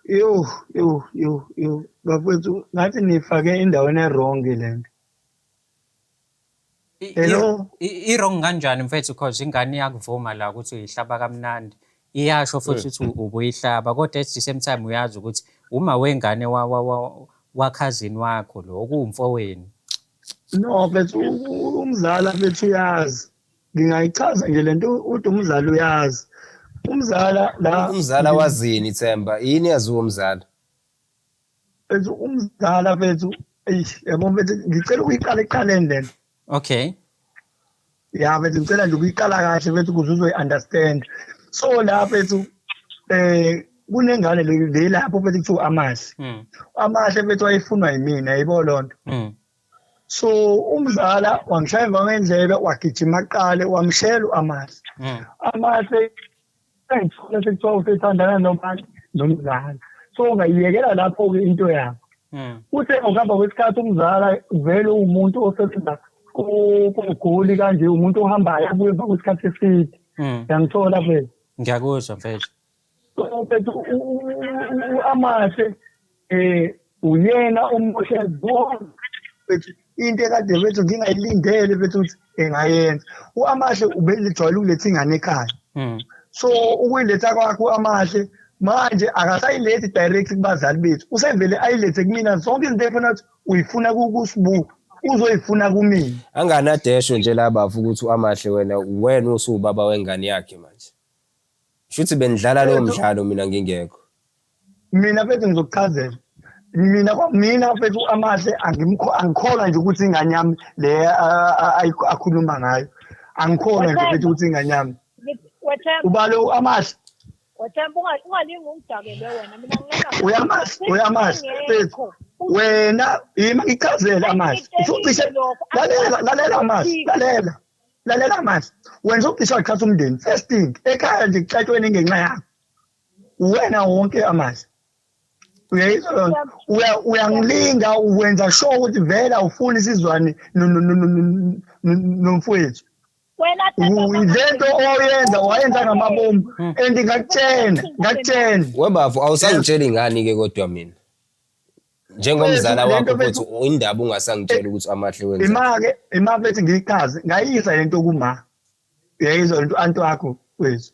Yo, yo, yo, yo, bafowethu ngathi nifake endaweni e-wrong le nto. Hello? I-wrong kanjani mfethu, cause ingane iyakuvuma la ukuthi uyihlaba kamnandi. Iyasho futhi ukuthi ubuyihlaba, kodwa at the same time uyazi ukuthi uma wengane wakhazini wakho lo okuwumfowenu. No, mfethu, umzala mfethu uyazi. Ngingayichaza nje lento, uthi umzala uyazi. Umzala la. Umzala wazini, Themba? Yini yaziwa umzala? Mfethu, umzala mfethu, eish, yabo mfethu, ngicela ukuyiqala ekuqaleni lento. Okay. Ya mfethu, ngicela nje ukuyiqala kahle mfethu ukuze uzoyi-understand. So la mfethu, kunengane le lapho mfethu kuthiwa Amahle. Amahle mfethu wayefunwa yimina, yayibo loo nto. So umzala wangishaya emva ngendlebe, wagijima aqale wamshela u-Amahle. Amahle engithola sekuthiwa usethandana nobani, nomzala. So ngayiyekela lapho-ke into yabo. Kuthe ngokuhamba kwesikhathi umzala vele uwumuntu osebenza kuGoli kanje, umuntu ohambayo abuye emva kwesikhathi eside. Uyangithola mfethu? Ngiyakuzwa mfethu. So mfethu, u-Amahle uyena omoshe zonke mfethu into ekade mfethu ngingayilindele mfethu ukuthi engayenza. U-Amahle ubejwayele ukuletha ingane ekhaya. So ukuyiletha kwakhe u-Amahle manje akasayilethi direct kubazali bethu, usevele ayilethe kumina. Zonke izinto efuna ukuthi uyifuna kuSibu uzoyifuna kumina. Anganadesho nje la bafu ukuthi u-Amahle wena usuwubaba wengane yakhe manje. Shuthi benidlala lowo mdlalo mina ngingekho. Mina mfethu ngizokuchazela. Mina kwamina mfethu u-Amahle angikholwa nje ukuthi ingane yami le akhuluma ngayo. Angikholwa nje mfethu ukuthi ingane yami. Ubalo u-Amahle. Wathemba, ungalingi ungidakele wena, mina ngingena. Uyamazi, uyamazi mfethu. Wena yima ngichazele Amahle. Usucishe, lalela, lalela Amahle, lalela. Lalela Amahle. Wena usucishe waqhatha umndeni. First thing, ekhaya nje kuxatshweni ngenxa yakho. Wena wonke Amahle. Uyayizwa loo nto? Uyangilinga, uwenza sure ukuthi vele awufuni sizwane nomfowethu. Lento owayenza wayenza ngamabomu and ngakutshena, ngakutshena. Webafu, awusangitsheli ngani ke kodwa mina? Njengomzala wakho futhi indaba ungasangitsheli ukuthi Amahle wenza. Ima-ke, ima mfethu ngiyichaze, ngayisa lento kuma. Uyayizwa lento anti wakho wethu.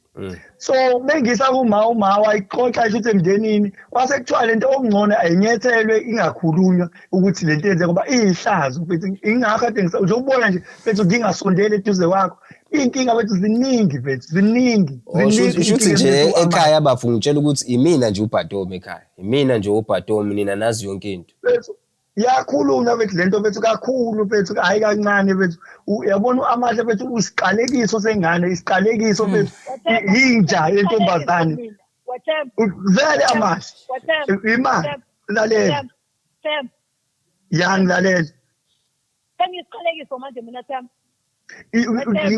So bengisa kuma, uma wayixoxa isho ukuthi emndenini kwase kuthiwa lento okungcono ayinyethelwe ingakhulunywa ukuthi lento yenze ngoba iyihlazo mfethu. Ingakho kade nje ukubona nje mfethu ngingasondeli eduze kwakho. Iy'nkinga mfethu ziningi mfethu, ziningi. Ziningi Shuthi nje ekhaya bafu ngitshela ukuthi imina nje ubhatomi ekhaya. Imina nje ubhatomi, nina nazi yonke into. Mfethu iyakhulunywa mfethu lento mfethu kakhulu mfethu, hhayi kancane mfethu. Uyabona u-Amahle mfethu usiqalekiso sengane, isiqalekiso mfethu, yinja yentombazane. Vele Amahle. Ima, lalela. Ya ngilalela. Sengisiqalekiso manje mina Themba.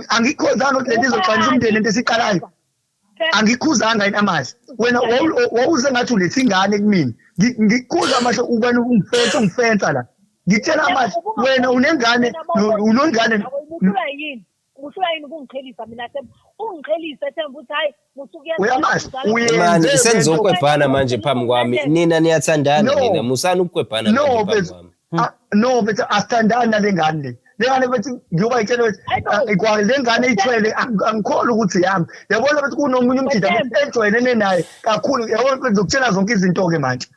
Angikhozanga ukuthi lento izoxanisa umndeni into esiqalayo. Angikhuzanga yini Amahle? Wena wawuze ngathi uletha ingane kumina. Ngikukhuza Amahle ubani ungifensa, ungifensa la. Ngitshela Amahle wena unengane, unengane. Ubuhlulwa yini? Ubuhlulwa yini ukungiqhelisa mina Themba? Ungiqhelise Themba uthi hayi musukuyenza. Uyamazi, uyenze. Mani senizokwebhana manje phambi kwami. Nina niyathandana nina, musani ukukwebhana manje phambi kwami. No mfethu asithandani nale ngane le. Le ngane mfethu njengoba ngitshela ukuthi kwa le ngane ithwele angikholwa ukuthi yami. Yabona mfethu kunomunye umjida ejwayelene naye kakhulu. Yabona mfethu ngizokutshela zonke izinto ke manje.